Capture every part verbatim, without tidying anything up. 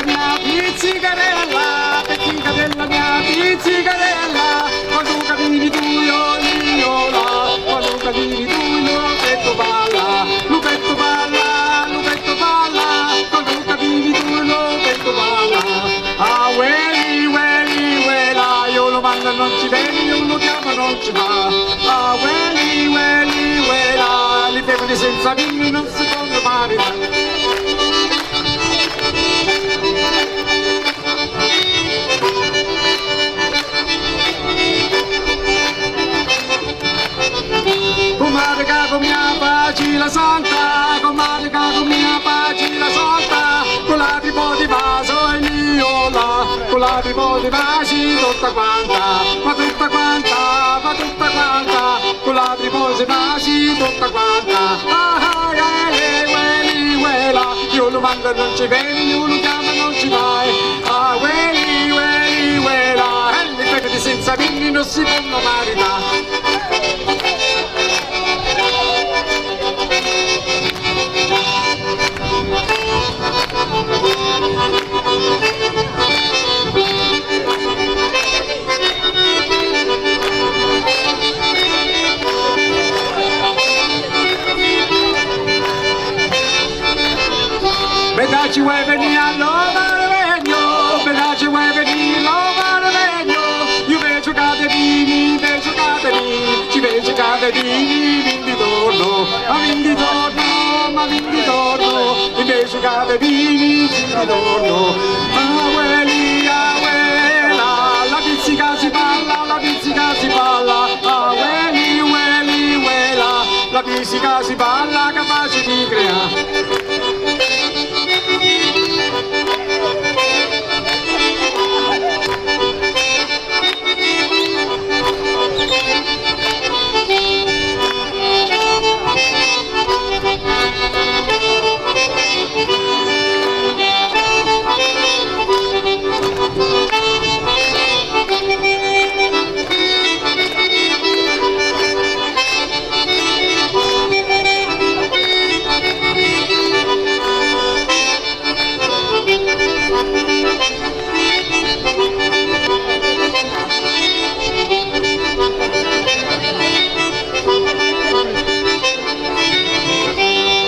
Mia pizzicarella, picchicarella, mia pizzicarella, quannu ca vini tu, io, io, là, quannu ca vini tu, io, pettu balla, lu pettu balla, lu pettu balla, quannu ca vini tu, io, pettu balla. Ah, ueli, ueli, uela, io lu mandu e non ci veni, io lu chiamu e non ci va. Ah, ueli, ueli, uela, li femmini senza vinni non si ponnu marità. Cummari ca cu mia faci la santa, cummari ca cu mia faci la santa, cu l'atri poti vaso e niola, cu l'atri poti vaci tutta quanta, ma tutta quanta, ma tutta quanta, cu l'atri poti vaci tutta quanta. Ah, ah, eh, eh, ueli, uela, io lu mandu e non ci veni, io lu chiamu e non ci vai. Ah, ueli, ueli, uela, e li femmini senza vinni non si ponnu marità. Bedda ci vuoi venì a lomare regno, bedda ci vuoi venì a lomare regno, io vecio ca te vini, vecio ca te vini, ci vecio ca te vini, vin di torno, ma vin di torno, ma vin di torno, invece ca te vini, vin di torno. Abueli, abuela, la pizzica si parla, la pizzica si parla, abueli, ueli, uela, la pizzica si parla, capace di creare.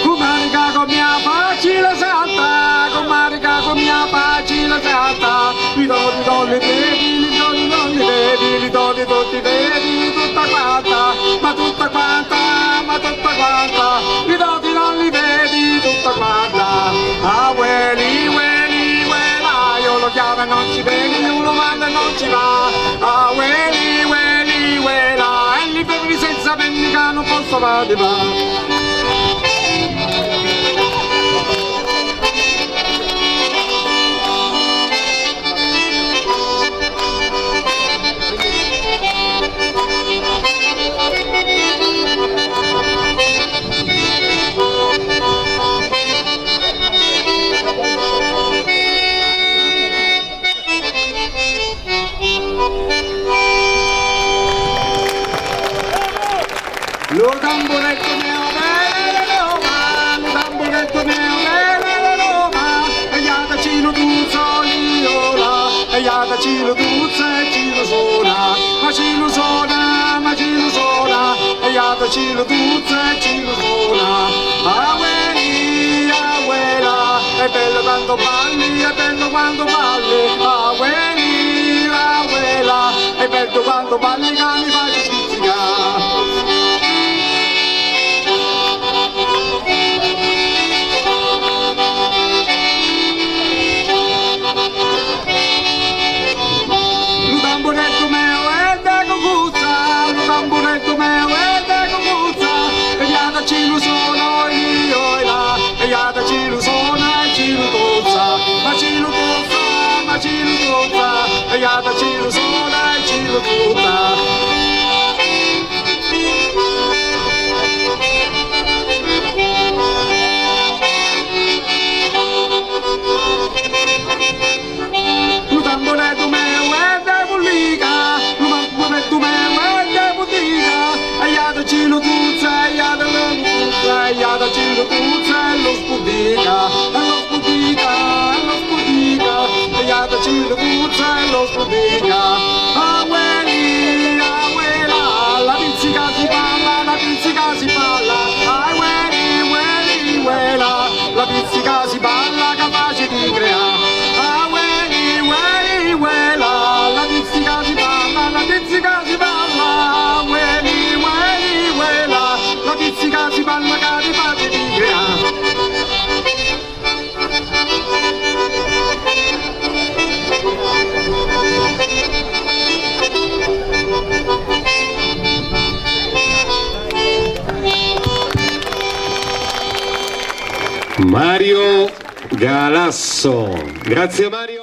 Cummari ca cu mia faci la santa, cummari ca cu mia faci la santa, li do, li do, li vedi, li do, li do, li vedi, li do, li do, ti vedi tutta quanta, ma tutta quanta, ma tutta quanta, li do, ti do, li vedi tutta quanta. Ah, ueli, ueli, uela, io lo chiamo e non ci veni, io lo mando e non ci va. Ah, ueli, ueli, uela, e li femmini senza venni ca non posso fare va. Lu tamburettu meu, lele, lele, loma, lu tamburettu meu, lele, lele, loma, e iataci lu tuzzu, liola, e iataci lu tuzzu e ci lu sona, ma ci lu sona, ma ci lu sona, e iataci lu tuzzu e ci lu sona. Abueli, abuela, è bello quando balli, è bello quando balli, abueli, abuela, è bello quando balli ca mi faci spizzicà. Lu tamburettu meu è de cucuzza, lu tamburettu meu è de cucuzza, e iataci lu sona, oi, oi, là, e iataci lu sona e ci lu tozza, ma ci lu tozza, ma ci lu tozza, e iataci lu sona e ci lu tozza. Mario Galasso. Grazie Mario.